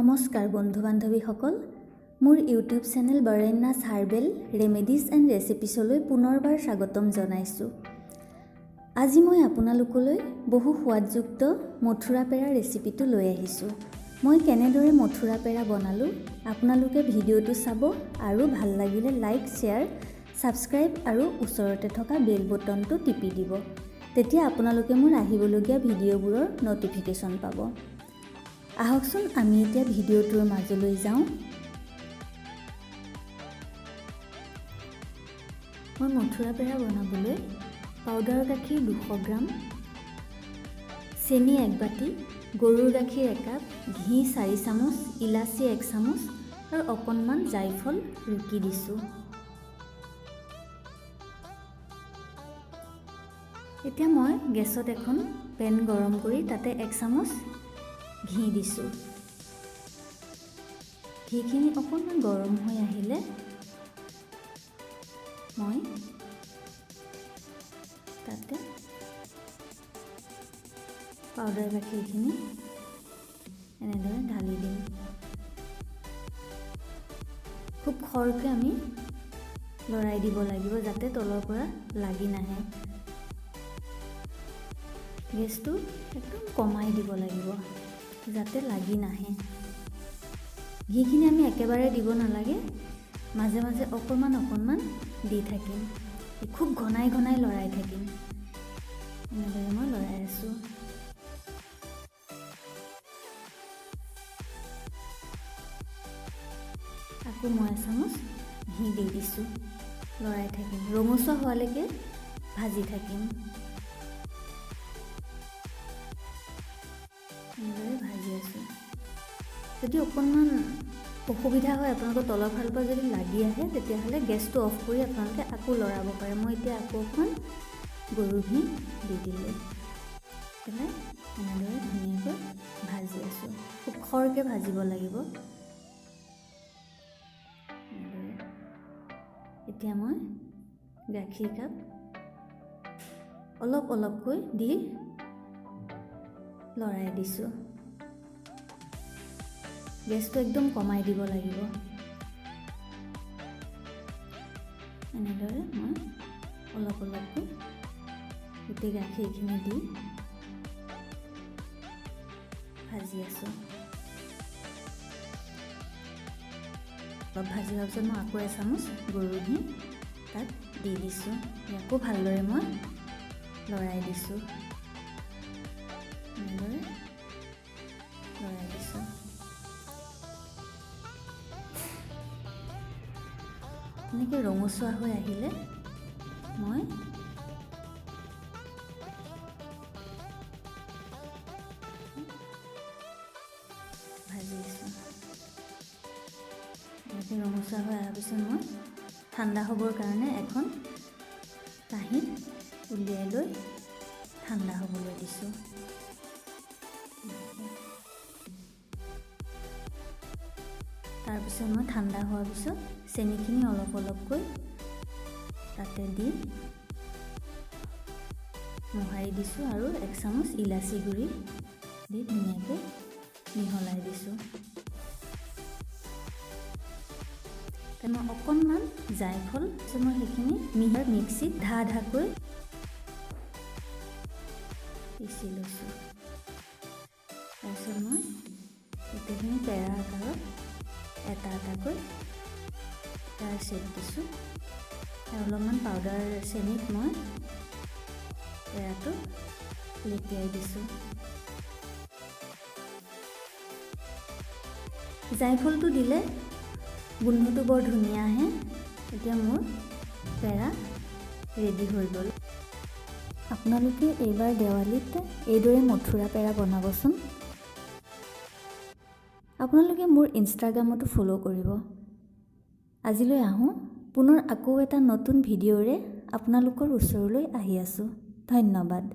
নমস্কাৰ বন্ধু বান্ধৱীসকল, মোৰ YouTube channel Baranya's herbal remedies and ৰেচিপিছলৈ পুনৰবাৰ স্বাগতম জনাইছোঁ। আজি মই আপোনালোকলৈ বহু সোৱাদযুক্ত মথুৰা পেৰা ৰেচিপিটো লৈ আহিছোঁ। মই কেনেদৰে মথুৰা পেৰা বনালোঁ, আপোনালোকে ভিডিঅ'টো চাব আৰু ভাল লাগিলে লাইক, শ্বেয়াৰ, ছাবস্ক্ৰাইব আৰু ওচৰতে থকা বেল বটনটো টিপি দিব। তেতিয়া আপোনালোকে মোৰ আহিবলগীয়া ভিডিঅ'বোৰৰ ন'টিফিকেশ্যন পাব। আহকচোন, আমি এতিয়া ভিডিঅ'টোৰ মাজলৈ যাওঁ। মই মথুৰা পেৰা বনাবলৈ পাউডাৰ গাখীৰ 200 গ্ৰাম, চেনি এক বাতি, গৰুৰ গাখীৰ একাপ, ঘি 4 চামুচ, ইলাচি এক চামুচ আৰু অকণমান জাইফল ৰুকি দিছোঁ। এতিয়া মই গেছত এখন পেন গৰম কৰি তাতে এক চামুচ ঘি দিছোঁ। ঘিখিনি অকণমান গৰম হৈ আহিলে মই তাতে পাউডাৰ গাখীৰখিনি এনেদৰে ঢালি দিম। খুব খৰকৈ আমি লৰাই দিব লাগিব, যাতে তলৰ পৰা লাগি নাহে। গেছটো একদম কমাই দিব লাগিব, যাতে লাগি নাহে। ঘিখিনি আমি একেবাৰে দিব নালাগে, মাজে মাজে অকণমান অকণমান দি থাকিম। খুব ঘনাই ঘনাই লৰাই থাকিম। এনেদৰে মই লৰাই আছোঁ। আকৌ মই এচামুচ ঘি দি দিছোঁ। লৰাই থাকিম, ৰঙচুৱা হোৱালৈকে ভাজি থাকিম। এনেদৰে ভাজি আছোঁ। যদি অকণমান অসুবিধা হয় আপোনালোকৰ, তলৰ ফালৰ পৰা যদি লাগি আহে, তেতিয়াহ'লে গেছটো অফ কৰি আপোনালোকে আকৌ লৰাব পাৰে। মই এতিয়া আকৌ অকণমান গৰু ঘি দি দিলোঁ। পেলাই এনেদৰে ধুনীয়াকৈ ভাজি আছোঁ। খুব খৰকৈ ভাজিব লাগিব এনেদৰে। এতিয়া মই গাখীৰ কাপ অলপ অলপকৈ দি লৰাই দিছোঁ। গেছটো একদম কমাই দিব লাগিব। এনেদৰে মই অলপ অলপকৈ গোটেই গাখীৰখিনি দি ভাজি আছোঁ। অলপ ভাজি হোৱাৰ পিছত মই আকৌ এচামুচ গৰু ঘি তাত দি দিছোঁ। আকৌ ভালদৰে মই লৰাই দিছোঁ। এনেদৰে লৰাই দিছোঁ। এনেকৈ ৰঙচুৱা হৈ আহিলে মই ভাজি আছোঁ। এনেকৈ ৰঙচুৱা হৈ অহাৰ পিছত মই ঠাণ্ডা হ'বৰ কাৰণে এখন কাঁহীত উলিয়াই লৈ ঠাণ্ডা হ'বলৈ দিছোঁ। তাৰপিছত মই ঠাণ্ডা হোৱাৰ পিছত চেনিখিনি অলপ অলপকৈ তাতে দি মোহাৰি দিছোঁ আৰু এক চামুচ ইলাচি গুড়ি দি ধুনীয়াকৈ মিহলাই দিছোঁ। মই অকণমান জাইফল, মই সেইখিনি মিহলাই মিক্সিত ধা ধাকৈ পিচি লৈছোঁ। তাৰপিছত মই গোটেইখিনি পেৰা আকাৰত এটা এটাকৈ তাৰ শ্বেপ দিছোঁ আৰু অলপমান পাউডাৰ চেনিত মই পেৰাটো লেটিয়াই দিছোঁ। জাইফলটো দিলে গোন্ধটো বৰ ধুনীয়া আহে। এতিয়া মোৰ পেৰা ৰেডি হৈ গ'ল। আপোনালোকে এইবাৰ দেৱালীত এইদৰে মথুৰা পেৰা বনাবচোন। আপোনালোকে মোৰ ইনষ্টাগ্ৰামতো ফ'ল' কৰিব। আজিলৈ আহোঁ। পুনৰ আকৌ এটা নতুন ভিডিঅ'ৰে আপোনালোকৰ ওচৰলৈ আহি আছোঁ। ধন্যবাদ।